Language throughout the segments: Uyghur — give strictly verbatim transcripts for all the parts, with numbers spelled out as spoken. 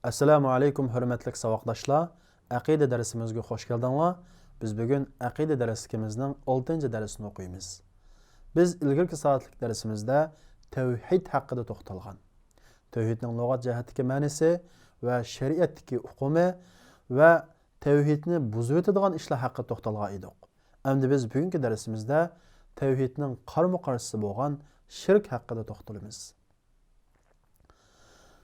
ئەسسالامۇ ئەلەيكۇم، ھۆرمەتلىك ساۋاقداشلار. ئەقىدە دەرسىمىزگە خوش كەلدىڭلار. بىز بۈگۈن ئەقىدە دەرسلىكىمىزنىڭ ئالتىنچى دەرسىنى ئوقۇيمىز. بىز ئىلگىرىكى سائەتلىك دەرسىمىزدە تەۋھىد ھەققىدە توختالغان. تەۋھىدنىڭ لۇغەت جەھەتتىكى مەنىسى ۋە شەرىئەتتىكى ئۇقۇمى ۋە تەۋھىدنى بۇزۇۋېتىدىغان ئىشلار ھەققىدە توختالغان ئىدۇق. ئەمدى بىز بۈگۈنكى دەرسىمىزدە تەۋھىدنىڭ قارىمۇ قارشىسى بولغان شىرك ھەققىدە توختىلىمىز.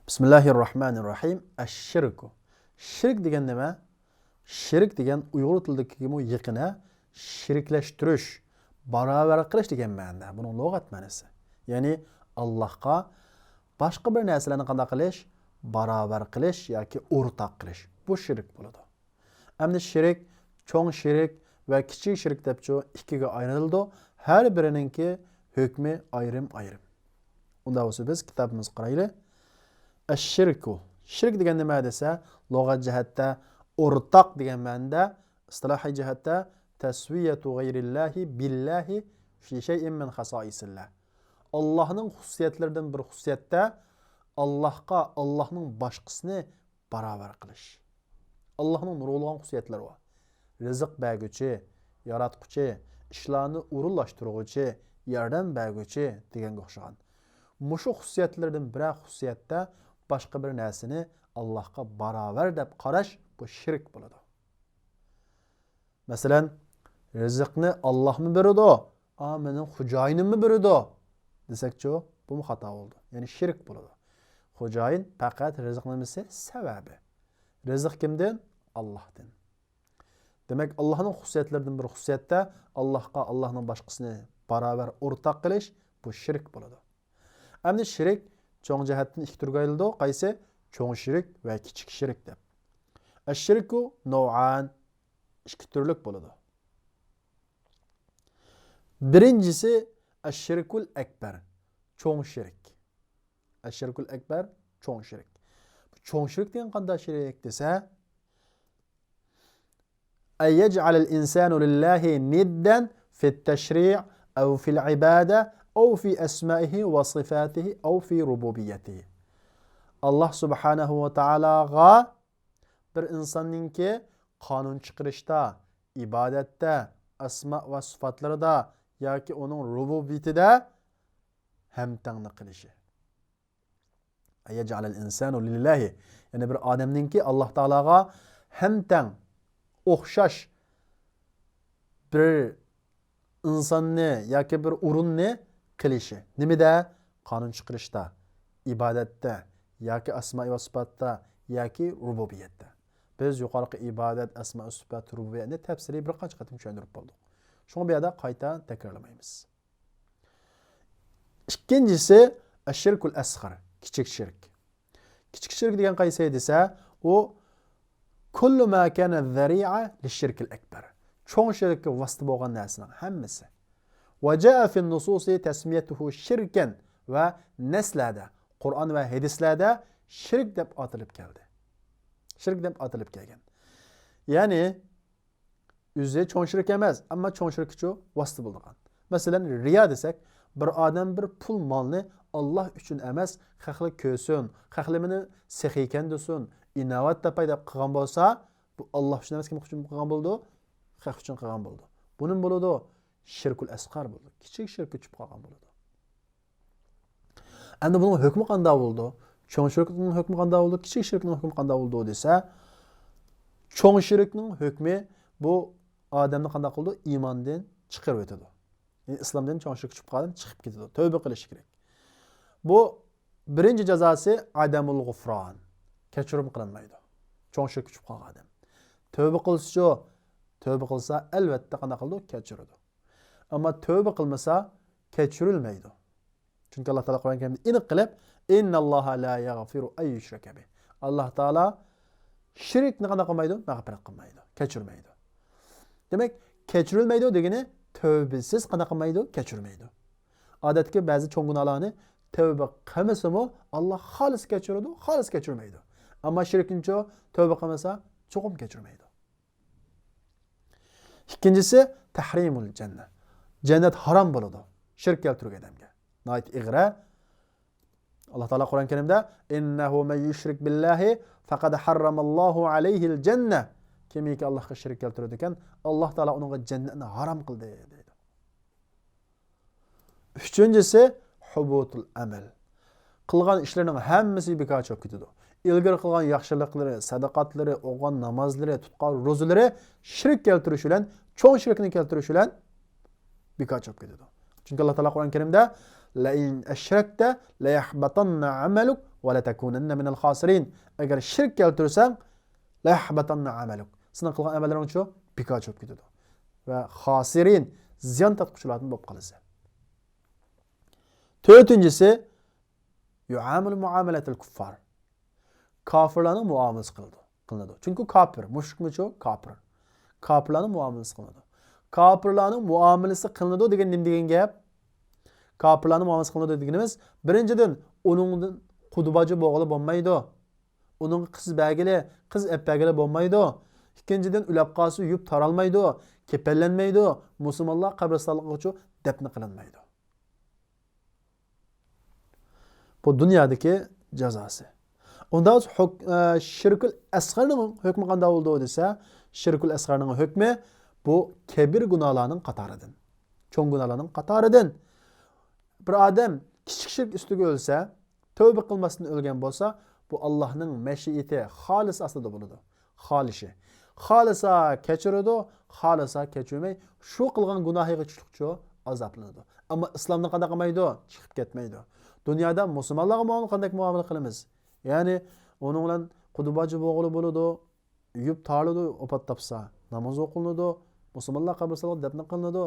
بىسمىللاھىر راھمانىر راھىم. ئەششىركۇ. شىرك دېگەن نېمە؟ شىرك دېگەن ئۇيغۇر تىلىدىكىمۇ يېقىن، ھە؟ شېرىكلەشتۈرۈش، باراۋەر قىلىش دېگەن مەنىدە. بۇنىڭ لۇغەت مەنىسى. يەنى ئاللاھقا باشقا بىر نەرسىلەرنى قانداق قىلىش؟ باراۋەر قىلىش ياكى ئورتاق قىلىش. بۇ شىرك بولىدۇ. ئەمدى شىرك، چوڭ شىرك ۋە كىچىك شىرك دەپچۇ ئىككىگە ئايرىلىدۇ. ھەر بىرىنىڭكى ھۆكمى ئايرىم-ئايرىم. ئۇنداق بولسا بىز كىتابىمىزغا قارايلى. ئەششىركۇ. شىرك دېگەن نېمە دېسە، لۇغەت جەھەتتە ئورتاق دېگەن مەنىدە، ئىستىلاھىي جەھەتتە تەسۋىيەتۇ غەيرىللاھى بىللاھى في شيء من خصائص الله. ئاللاھنىڭ خۇسۇسىيەتلىرىدىن بىر خۇسۇسىيەتتە ئاللاھقا ئاللاھنىڭ باشقىسىنى باراۋەر قىلىش. ئاللاھنىڭ نۇرغۇنلىغان خۇسۇسىيەتلىرى بار. رىزىق بەرگۈچى، ياراتقۇچى، ئىشلارنى ئورۇنلاشتۇرغۇچى، ياردەم بەرگۈچى دېگەنگە ئوخشىغان. مۇشۇ خۇسۇسىيەتلىرىدىن بىرەر خۇسۇسىيەتتە باشقا بىر نەرسىنى ئاللاھقا باراۋەر دەپ قاراش، بۇ شىرك بولىدۇ. مەسىلەن، رىزىقنى ئاللاھمۇ بېرىدۇ، ئا، مېنىڭ خوجايىنىممۇ بېرىدۇ دېسەكچۇ، بۇمۇ خاتا بولىدۇ. يەنى شىرك بولىدۇ. خوجايىن پەقەت رىزىق نېمىسى؟ سەۋەبى. رىزىق كىمدىن؟ ئاللاھتىن. دېمەك، ئاللاھنىڭ خۇسۇسىيەتلىرىدىن بىر خۇسۇسىيەتتە ئاللاھقا ئاللاھنىڭ باشقىسىنى باراۋەر ئورتاق قىلىش، بۇ شىرك بولىدۇ. ئەمدى شىرك چوڭ جەھەتتىن ئىككى تۈرگە ئايرىلىدۇ. قايسى؟ چوڭ شىرك ۋە كىچىك شىرك دەپ. ئەششىركۇ نوئان، ئىككى تۈرلۈك بولىدۇ. بىرىنچىسى ئەششىركۇل ئەكبەر، چوڭ شىرك. ئەششىركۇل ئەكبەر، چوڭ شىرك. بۇ چوڭ شىرك دېگەن قانداق شىرك دېسە، أن يجعل الإنسان لله ندا في التشريع أو في العبادة أو في أسمائه وصفاته أو في ربوبيته. ئاللاھ سۇبھانەھۇ ۋە تائالاغا بىر ئىنساننىڭكى قانۇن چىقىرىشتا، ئىبادەتتە، ئەسما ۋە سۈپەتلىرىدا ياكى ئۇنىڭ رۇبۇبىيىتىدە ھەمتەڭنى قىلىشى. أن يجعل الإنسان لله. يەنى بىر ئادەمنىڭكى ئاللاھ تائالاغا ھەمتەڭ، ئوخشاش بىر ئىنساننى ياكى بىر ئورۇننى قىلىشى. نېمىدە؟ قانۇن چىقىرىشتا، ئىبادەتتە ياكى ئەسمائى ۋە سۈپەتتە ياكى رۇبۇبىيەتتە. بىز يۇقىرىقى ئىبادەت، ئەسما، سۈپەت، رۇبۇبىيەتنى تەپسىلىي بىر قانچە قېتىم چۈشەندۈرۈپ بولدۇق. شۇڭا بۇ يەردە قايتا تەكرارلىمايمىز. ئىككىنچىسى، ئەششىركۇل ئەسغەر، كىچىك شىرك. كىچىك شىرك دېگەن قايسى دېسە، ئۇ كل ما كان ذريعة للشرك الأكبر. چوڭ شىرككە ۋاسىتە بولغان نەرسىنىڭ ھەممىسى. وجاء في النصوص تسميته شركا، ۋە نەسلەردە، قۇرئان ۋە ھەدىسلەردە شىرك دەپ ئاتىلىپ كەلدى. شىرك دەپ ئاتىلىپ كەلگەن. يەنى، ئۆزى چوڭ شىرك ئەمەس، ئەمما چوڭ شىرككىچۇ ۋاسىتە بولىدىغان. مەسىلەن، رىيا دېسەك، بىر ئادەم بىر پۇل مالنى ئاللاھ ئۈچۈن ئەمەس، خەقلەر كۆرسۇن، خەقلەر مېنى سېخىيكەن دېسۇن، ئىناۋەت تاپاي دەپ قىلغان بولسا، بۇ ئاللاھ ئۈچۈن ئەمەس، كىم ئۈچۈن قىلغان بولىدۇ؟ خەق ئۈچۈن قىلغان بولىدۇ. بۇ نېمە بولىدۇ؟ شىركۇل ئەسغەر بولىدۇ. كىچىك شىرككە چۈشۈپ قالغان بولىدۇ. ئەمدى بۇنىڭ ھۆكمى قانداق بولىدۇ؟ چوڭ شىركنىڭ ھۆكمى قانداق بولىدۇ؟ كىچىك شىركنىڭ ھۆكمى قانداق بولىدۇ دېسە، چوڭ شىركنىڭ ھۆكمى بۇ ئادەمنى قانداق قىلىدۇ؟ ئىماندىن چىقىرىۋېتىدۇ. يەنى ئىسلامدىن چوڭ شىرك چۈشۈپ قالغان ئادەم چىقىپ كېتىدۇ. تەۋبە قىلىشى كېرەك. بۇ بىرىنچى جازاسى ئادەمۇل غۇفران. كەچۈرۈم قىلىنمايدۇ. چوڭ شىرك چۈشۈپ قالغان ئادەم. تەۋبە قىلسىچۇ؟ تەۋبە قىلسا، ئەلۋەتتە قانداق قىلىدۇ؟ كەچۈرىدۇ. ئەمما تەۋبە قىلمىسا، كەچۈرۈلمەيدۇ. چۈنكى ئاللاھ تائالا قۇرئان كەرىمدە ئېنىق قىلىپ، إن الله لا يغفر أن يشرك به. ئاللاھ تائالا شىركنى قانداق قىلمايدۇ؟ مەغپىرەت قىلمايدۇ، كەچۈرمەيدۇ. دېمەك، كەچۈرۈلمەيدۇ دېگىنى تەۋبىسىز قانداق قىلمايدۇ؟ كەچۈرمەيدۇ. ئادەتتىكى بەزى چوڭ گۇناھلارنى تەۋبە قىلمىسىمۇ، ئاللاھ خالىس كەچۈرىدۇ، خالىس كەچۈرمەيدۇ. ئەمما شىركنىچۇ؟ تەۋبە قىلمىسا، چوقۇم كەچۈرمەيدۇ. ئىككىنچىسى، تەھرىمۇل جەننە. جەننەت ھارام بولىدۇ شىرك كەلتۈرگەن ئادەمگە. ناھايىتى ئېغىر، ھە؟ ئاللا تائالا قۇرئان كەرىمدە، «إنه من يشرك بالله فقد حرم الله عليه الجنة.» كىمكى ئاللاغا شېرىك كەلتۈرىدىكەن، ئاللا تائالا ئۇنىڭغا جەننەتنى ھارام قىلدى، دەيدۇ. ئۈچىنچىسى، حبوط العمل. قىلغان ئىشلىرىنىڭ ھەممىسى بىكارچە بولۇپ كېتىدۇ. ئىلگىرى قىلغان ياخشىلىقلىرى، سەدىقاتلىرى، ئوقۇغان نامازلىرى، تۇتقان روزىلىرى شېرىك كەلتۈرۈش بىلەن، چوڭ شېرىكنى كەلتۈرۈش بىلەن بىكارچە بولۇپ كېتىدۇ. چۈنكى ئاللا تائالا قۇرئان كەرىمدە، «لئن أشركت ليحبطن عملك ولتكونن من الخاسرين.» ئەگەر شېرىك كەلتۈرسەڭ، ليحبطن عملك. سېنىڭ قىلغان ئەمەللىرىڭچۇ؟ بىكارچە بولۇپ كېتىدۇ. ۋە خاسىرىن، زىيان تارتقۇچىلاردىن بولۇپ قالىسەن. تۆتىنچىسى، يعامل معاملة الكفار. كاپىرلارنىڭ مۇئامىلىسى قىلىدۇ، قىلىنىدۇ. چۈنكى كاپىر، مۇشرىكمۇچۇ؟ كاپىر. كاپىرلارنىڭ مۇئامىلىسى قىلىنىدۇ. كاپىرلارنىڭ مۇئامىلىسى قىلىنىدۇ دېگەن نېمە دېگەن گەپ؟ كاپىرلارنىڭ مۇئامىلىسى قىلىنىدۇ دېگىنىمىز، بىرىنچىدىن، ئۇنىڭدىن قۇدا باجى بولغىلى بولمايدۇ. ئۇنىڭغا قىز بەرگىلى، قىز ئەپ بەرگىلى بولمايدۇ. ئىككىنچىدىن، ئۆلۈپ قالسا يۇيۇپ تارالمايدۇ، كېپەنلەنمەيدۇ، مۇسۇلمانلار قەبرىستانلىقىغىچۇ دەپنە قىلىنمايدۇ. بۇ دۇنيادىكى جازاسى. ئۇندا ھۆك-، ئە، شىركۇل ئەسغەرنىڭ ھۆكمى قانداق بولىدۇ دېسە، شىركۇل ئەسغەرنىڭ ھۆكمى بۇ كەبىر گۇناھلارنىڭ قاتارىدىن، چوڭ گۇناھلارنىڭ قاتارىدىن. بىر ئادەم كىچىك شىرك ئۈستىگە ئۆلسە، تەۋبە قىلماستىن ئۆلگەن بولسا، بۇ ئاللاھنىڭ مەشىئىتى خالىس ئاستىدا بولىدۇ. خالىشى. خالىسا كەچۈرىدۇ، خالىسا كەچۈرمەي، شۇ قىلغان گۇناھىغا چۈشلۈكچۇ ئازابلىنىدۇ. ئەمما ئىسلامدىن قانداق قىلمايدۇ؟ چىقىپ كەتمەيدۇ. دۇنيادا مۇسۇلمانلارغا مۇئامىلە قانداق مۇئامىلە قىلىمىز؟ يەنى ئۇنىڭ بىلەن قۇدا باجى بولغىلى بولىدۇ، يۇيۇپ تارىلىدۇ، ئوپات تاپسا، ناماز ئوقۇلىدۇ، مۇسۇلمانلار قەبرىستانلىقىدا دەپنە قىلىنىدۇ.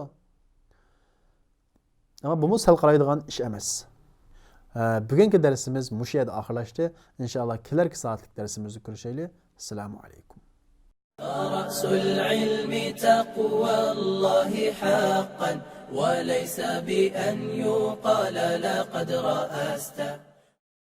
ئەمما بۇمۇ سەل قارايدىغان ئىش ئەمەس. ھە، بۈگۈنكى دەرسىمىز مۇشۇ يەردە ئاخىرلاشتى. ئىنشائاللا، كېلەركى سائەتلىك دەرسىمىزدە كۆرۈشەيلى. ئەسسالامۇ ئەلەيكۇم. رأس العلم تقوى الله حقا، وليس بأن يقال لقد رأست.